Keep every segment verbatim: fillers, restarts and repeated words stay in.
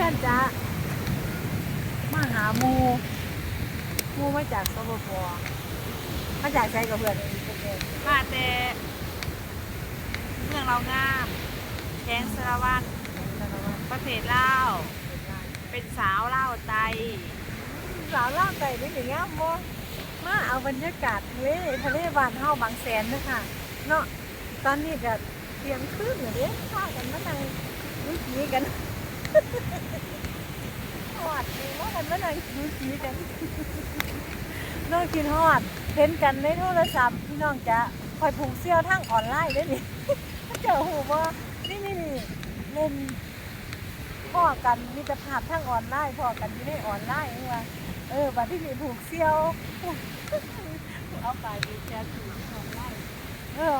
เพื่อนจ๊ะ มาหาหมู่ หมู่มาจาก สปป มาจากไสกับเพื่อน มาแต่เมืองลาวงาม แขวงสารวัตร ประเทศลาว เป็นสาวลาวใต้ สาวลาวใต้นี่สิงามบ่ มาเอาบรรยากาศทะเล ทะเลบ้านเฮาบางแสนเด้อค่ะ เนาะ ตอนนี้ก็เที่ยงคืนแล้วเด้ พากันมานั่งจู๋จี๋กัน ฮอดนี่ พากันมานั่งจู๋จี๋กัน เนาะ คิดฮอด เห็นกันในโทรศัพท์ พี่น้องจ๊ะ ข้อยผูกเสี่ยวทางออนไลน์เด้นี่ เจ้าฮู้บ่ นี่ นี่ นี่ เล่น พ้อกันมิตรภาพทางออนไลน์ พ้อกันอยู่ในออนไลน์ จั่งว่า เออ บัดทีนี้ผูกเสี่ยว เอาไปผูกแขนผูกออนไลน์ เออ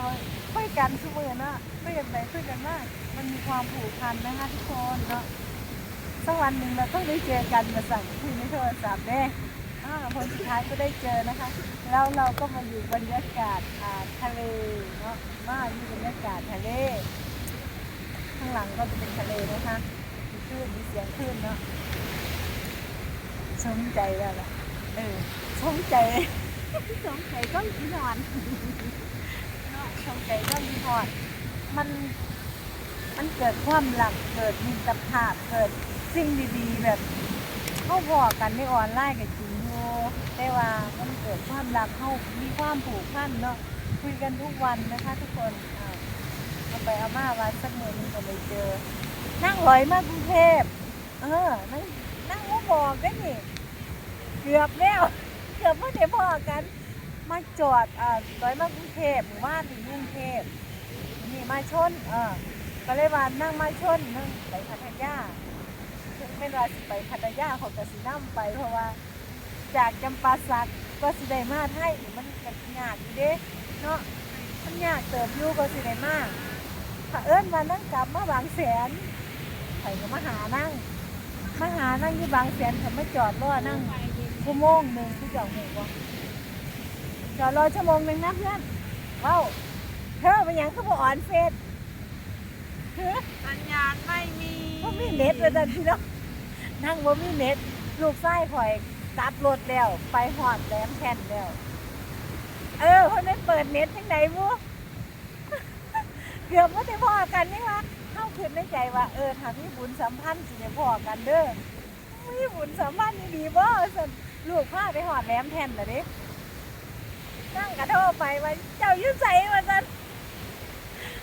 คุยกันซุมื้อเนาะ คุยกันไปคุยกันมา มันมีความผูกพันนะคะทุกคนเนาะ สักวันหนึ่งเราต้องได้เจอกัน ว่าซั่น คุยในโทรศัพท์เด้ อ่า ผลสุดท้ายก็ได้เจอนะคะ แล้วเราก็มาอยู่บรรยากาศ อ่า ทะเลเนาะ มาอยู่บรรยากาศทะเล ข้างหลังก็จะเป็นทะเลนะคะ มีคลื่น มีเสียงคลื่นเนาะ สมใจแล้วล่ะ เออ สมใจ สมใจความคิดฮอด เนาะ สมใจความคิดฮอด มัน มันเกิดความรัก เกิดมิตรภาพ เกิดสิ่งดีๆ แบบ เฮาพ้อกันในออนไลน์ก็จริงอยู่ แต่ว่ามันเกิดความรัก เฮามีความผูกพันเนาะ คุยกันทุกวันนะคะทุกคน อ่า เอาไปเอามาว่าสักมื้อหนึ่งก็ได้เจอ นางลอยมากรุงเทพฯ เออ นาง นางบ่บอกเด้นี่ เกือบแล้ว เกือบบ่ได้พ้อกัน มาจอด อ่า ลอยมากรุงเทพฯ มื้อวานนี่อยู่กรุงเทพฯ นี่มาชล เออ ก็เลยว่านางมาชล นางไปพัทยา ถึงแม้ว่าสิไปพัทยา ข้อยก็สินำไป เพราะว่า จากจำปาสักกว่าสิได้มาไทยนี่มันก็ยากอยู่เด้ เนาะ มันยากเติบอยู่กว่าสิได้มา เผอิญว่านางกลับมาบางแสน ข้อยก็มาหานาง มาหานางอยู่บางแสน ข้อยมาจอดรอนางชั่วโมงหนึ่ง คือเจ้าฮู้บ่ จอดรอชั่วโมงหนึ่งนะเพื่อน เว้า เธอเป็นหยังคือบ่ออนเฟซ สัญญาณไม่มี บ่มีเน็ตว่าซั่นพี่น้อง นางบ่มีเน็ต ลูกชายข้อยกลับรถแล้ว ไปฮอดแหลมแท่นแล้ว เออ เพิ่นได้เปิดเน็ตจั่งใดบุ เกือบบ่ได้พ้อกัน ยังว่า เฮาคิดในใจว่า เออ ถ้ามีบุญสัมพันธ์สิได้พ้อกันเด้อ มีบุญสัมพันธ์อีหลีบ่ ซั่น ลูกพาไปฮอดแหลมแท่นแล้วเด้ นางก็โทรไปว่า เจ้าอยู่ไส ว่าซั่น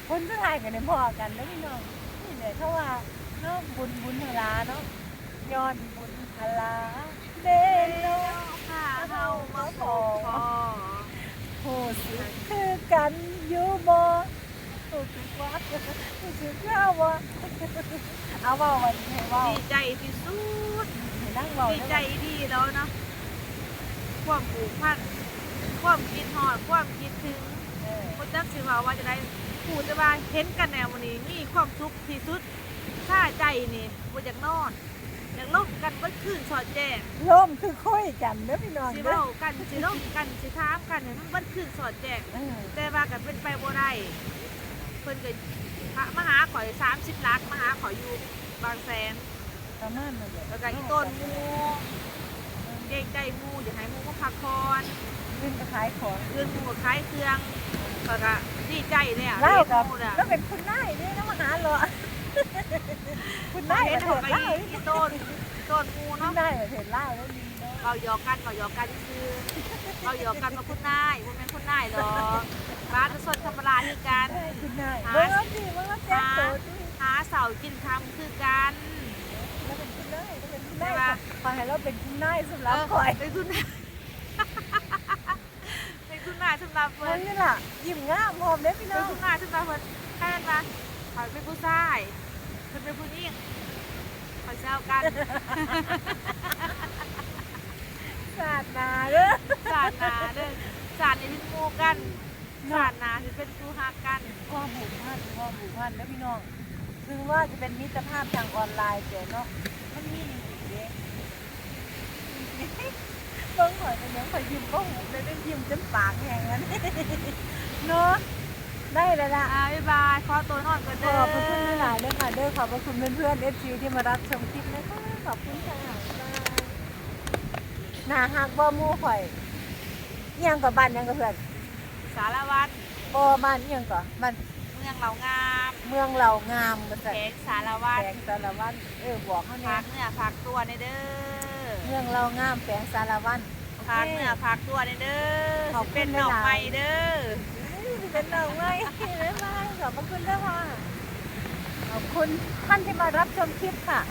ผลสุดท้ายก็ได้พ้อกันเด้อพี่น้อง นี่แหละเขาว่าเนาะ บุญ บุญพลาเนาะ ย้อนบุญพลาเด้เนาะ พาเฮามาพ้อ ฮู้สึกคือกันอยู่บ่ ฮู้สึกว่า ฮู้สึกคือเฮาบ่ เอาเว้า วันนี้ให้เว้า ดีใจที่สุด ให้นางเว้า ดีใจอีหลีแล้วเนาะ ความผูกพัน ความคิดฮอด ความคิดถึง เออ บ่จักสิเว้าว่าจั่งใด ฮู้แต่ว่าเห็นกันแนวมื้อนี้มีความสุขที่สุด ซาใจนี่บ่อยากนอน อยากลมกันเบิดคืนสอดแจ้ง ลมคือคุยกันเด้อพี่น้องเด้อ สิเว้ากัน สิลมกัน สิถามกันให้มันเบิดคืนสอดแจ้ง เออ แต่ว่าก็เป็นไปบ่ได้ เพิ่นก็พามาหาข้อยสามสิบหลัก มาหาข้อยอยู่บางแสน ประมาณนั้นแหละ แล้วก็อีต้นหมู่ เกรงใจหมู่ อยากให้หมู่มาพักผ่อน เพิ่นก็ขายของ เพิ่นหมู่ก็ขายเครื่อง ข้อยก็ดีใจแล้ว ลาวก็ เห็นหมู่แล้ว ลาวเป็นคุณนายเด้ ลาวมาหาเลาะ คุณนายประเทศลาว อีต้น อีต้นหมู่เนาะ คุณนายประเทศลาวแล้วดีเนาะ เว้าหยอกกัน เว้าหยอกกันซื่อ เว้าหยอกกันว่าคุณนาย บ่แม่นคุณนายดอก บ้านประชาชนธรรมดาคือกัน คุณนาย หา เบิ่งเอาสิ เบิ่งเอาแจ๊คโตสิ หาเช้ากินค่ำคือกัน ลาวเป็นคุณนาย ลาวเป็นคุณนาย แต่ว่า ข้อยให้ลาวเป็นคุณนายสำหรับ เออ ข้อย เป็นคุณนาย เป็นคุณนายสำหรับเพิ่น เบิ่งนี่ล่ะ ยิ้มงามพร้อมเด้พี่น้อง เป็นคุณนายสำหรับเพิ่น แทนว่าข้อยเป็นผู้ชาย เพิ่นเป็นผู้หญิง ข้อยแซวกัน ชาติหน้าเด้อ ชาติหน้าเด้อ ชาตินี้เป็นหมู่กัน เนาะ ชาติหน้าสิเป็นคู่ฮักกัน ความผูกพัน ความผูกพันเด้อพี่น้อง ถึงว่าจะเป็นมิตรภาพทางออนไลน์ แต่เนาะ มันมีอยู่จริงเด้ เบิ่งข้อยเป็นหยังข้อยยิ้มบ่หุบเลยเด้ ยิ้มจนปากแห้งแล้วนี่ เนาะ ได้แล้วล่ะ อ่าบ๊ายบาย ขอตัวนอนก่อน ข เด้อ อบพระคุณหลายๆเลยค่ะเด้อ ขอบพระคุณเพื่อนๆ เอฟซีที่มารับชมคลิปนะคะ ขอบคุณค่ะ บ๊ายบาย น่าฮักบ่หมู่ข่อย อิหยังก็บ้านหยังก็เพื่อน สารวัน บ่บ้านอิหยังก็บ้าน เมืองเหล่างาม เมืองเหล่างามว่าซั่น แขวงสารวัน แขวงสารวัน เออ บอกเขาแหน่ ฝากเนื้อฝากตัวแน่เด้อ เมืองเหล่างามแขวงสารวัน ฝากเนื้อฝากตัวแน่เด้อ ขอบ สิ คุณ เป็นน้อง หลายๆ ใหม่เด้อ นี่สิเป็นน้องใหม่ บ๊ายบาย ขอบพระคุณเด้อค่ะ ขอบคุณท่านที่มารับชมคลิปค่ะ